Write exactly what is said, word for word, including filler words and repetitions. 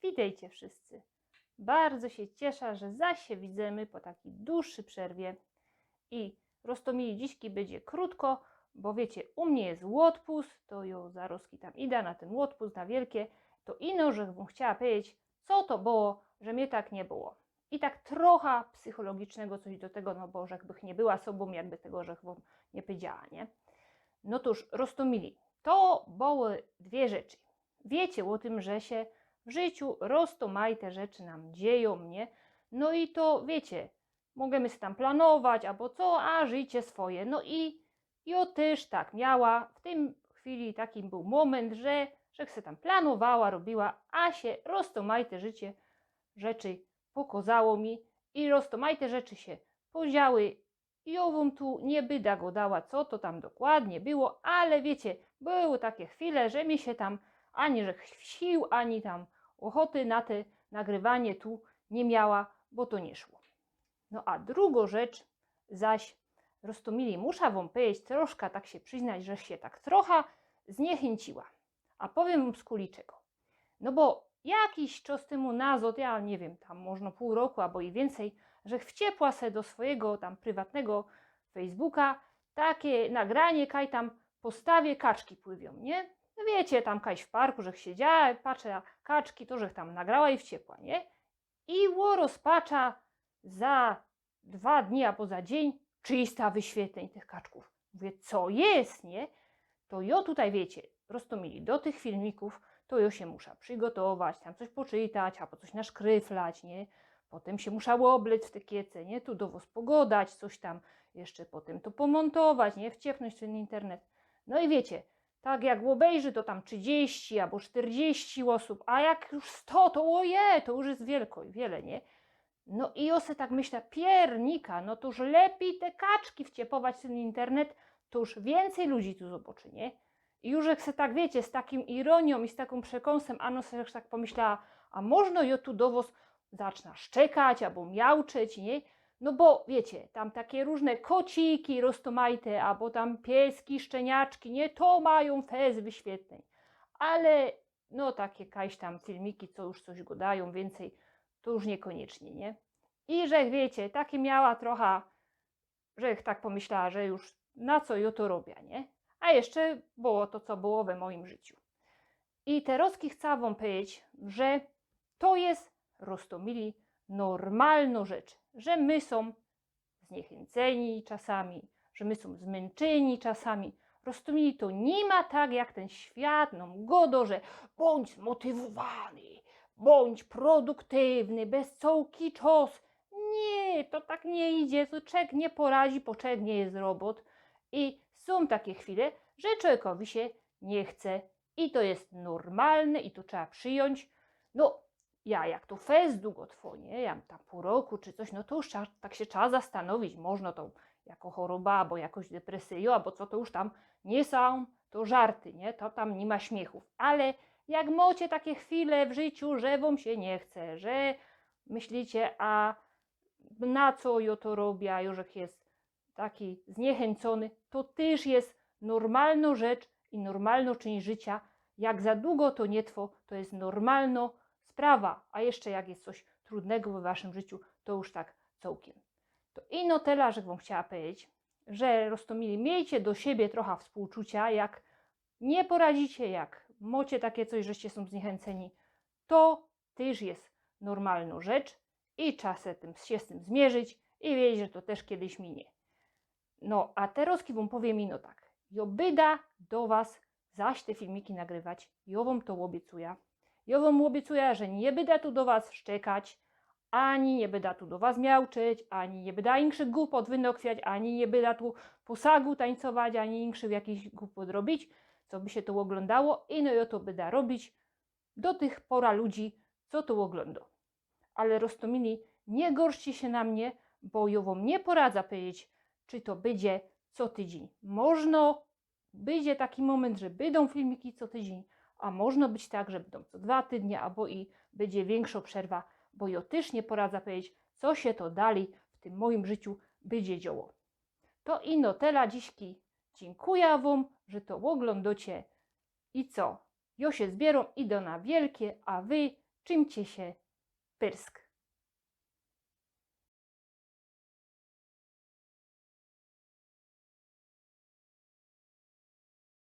Witejcie wszyscy. Bardzo sie ciesza, że zaś sie widzymy po takij duższyj przerwie. I Roztomili, dzisiej bydzie krōtko, bo wiycie, u mie je ôdpust, to jo zarozki tam ida na tyn ôdpust, na wielkie, to ino żech wōm chciała pedzieć, co to było, że mie tak niy było. I tak trocha psychologicznego coś do tego, no bo żech bych niy była sobōm, jakby tego żech wōm niy pedziała, nie? No tōż, Roztomili, to były dwie rzeczy. Wiycie ô tym, że sie w życiu roztomajte rzeczy nōm dziejōm, nie? No i to, wiycie, możymy se tam planować, abo co, a życie swoje. No i jo tyż tak miała. W tyj chwili taki bōł mōmynt, że, żech se tam planowała, robiła, a sie roztomajte życie, rzeczy pokŏzało mi i roztomajte rzeczy sie podziały. I jo wōm tu niy byda gŏdała, co to tam dokładnie było, ale wiycie, były take chwile, że mi sie tam ani żech sił, ani tam ôchoty na te nagrywanie tu niy miała, bo to niy szło. No a drugŏ rzecz zaś, Roztomili, musza wōm pedzieć, troszka tak sie prziznać, żech sie tak trocha zniechynciła. A powiym wōm skuli czego. No bo jakiś czas tymu nazŏd, jo niy wiym, tam możno pōł roku abo i wiyncyj, żech wciepła se do swojigo tam prywatnego Facebooka take nagranie, kaj tam po stawie kaczki pływiōm, nie? No wiycie, tam kajś w parku żech siedziała, patrza, kaczki, to żech tam nagrała i wciepła, nie? I ô rozpacza, za dwa dni abo za dziyń trzysta wyświetleń tych kaczkōw. Mowię, co je, nie? To jo tutaj, wiycie, Roztomili, do tych filmikōw, to jo sie musza przigotować, tam coś poczytać, abo coś naszkryflać, nie? Potym sie musza ôblec w te kiece, nie? Tu do wŏs pogŏdać, coś tam jeszcze potym to pomōntować, nie? Wciepnōńć w tyn internet. No i wiycie, tak jak ôbejrzy to tam trzidziści abo sztyrdziści ôsōb, a jak już sto, to ôje, to już je wielko i wiele, nie? No i jo se tak myśla, piernika, no to już lepij te kaczki wciepować w tyn internet, to już wiyncyj ludzi tu zobaczy, nie? I już jak se tak, wiycie, z takōm ironiōm i z takōm przekąsym, a no se tak pomyślała, a możno jo tu do wŏs zaczna szczekać abo miałczeć, nie? No bo wiycie, tam take rōżne kociki roztomajte, abo tam pieski, szczeniaczki, nie? To majōm fest wyświetleń. Ale no take kajś tam filmiki, co już coś gŏdajōm wiyncyj, to już niykoniecznie, nie? I żech, wiycie, taki miała trocha, żech tak pomyślała, że już na co jo to robia, nie? A jeszcze było to, co było we mojim życiu. I terŏzki chcã wōm pedzieć, że to je, Roztomili, normalnŏ rzecz, że my sōm zniechynceni czasami, że my sōm zmynczyni czasami. Roztomili, to niy ma tak, jak tyn świat nōm gŏdŏ, że bōńdź zmotywowany, bōńdź produktywny, bez cołki czŏs. Niy, to tak niy idzie, to człowiek niy poradzi, bo człowiek niy je robot. I sōm take chwile, że człowiekowi sie niy chce. I to je normalne i to trzeba przijōńć. No, ja, jak to fest dugo trwŏ, nie? Ja tam pōł roku czy coś, no to już trzeba, tak sie trzeba zastanowić, możno to jako choroba, abo jakoś depresyjŏ, abo co, to już tam niy sōm to żarty, nie? To tam niy ma śmiechōw. Ale jak mŏcie take chwile w życiu, że wōm sie niy chce, że myślicie, a na co jo to robia, już jak je taki zniechyncōny, to tyż je normalnŏ rzecz i normalnŏ czynść życia. Jak za dugo to niy trwŏ, to je normalnŏ sprawa, a jeszcze jak je coś trudnego we waszym życiu, to już tak cołkym. To ino tela, żech wōm chciała pedzieć, że, Roztomili, miejcie do siebie trocha współczucia, jak niy poradzicie, jak mŏcie take coś, żeście sōm zniechynceni, to tyż je normalnŏ rzecz i trzeba se tym, sie z tym zmiyrzić i wiedzieć, że to tyż kejś minie. No, a terŏzki wōm powiym ino tak. Jo byda do was zaś te filmiki nagrywać, jo wōm to ôbiecuja. Jo wōm ôbiecuja, że niy byda tu do was szczekać, ani niy byda tu do was miałczeć, ani niy byda inkszych gupot wynokwiać, ani niy byda tu posagu tańcować, ani inkszych jakichś gupot robić, co by sie to ôglōndało. Ino jo to byda robić do tych pora ludzi, co to ôglōndŏ. Ale, Roztomili, niy gorszcie sie na mie, bo jo wōm niy poradza pedzieć, czy to bydzie co tydziyń. Możno bydzie taki mōmynt, że bydōm filmiki co tydziyń, a możno być tak, że bydōm co dwa tydnie, abo i bydzie wiynkszŏ przerwa, bo jo tyż niy poradza pedzieć, co sie to dalij w tym mojim życiu bydzie dzioło. To ino tela dzisiej. Dziynkuja wōm, że to ôglōndŏcie. I co? Jo sie zbiyrōm, idã na wielkie, a wy Czym cieszy pyrsk?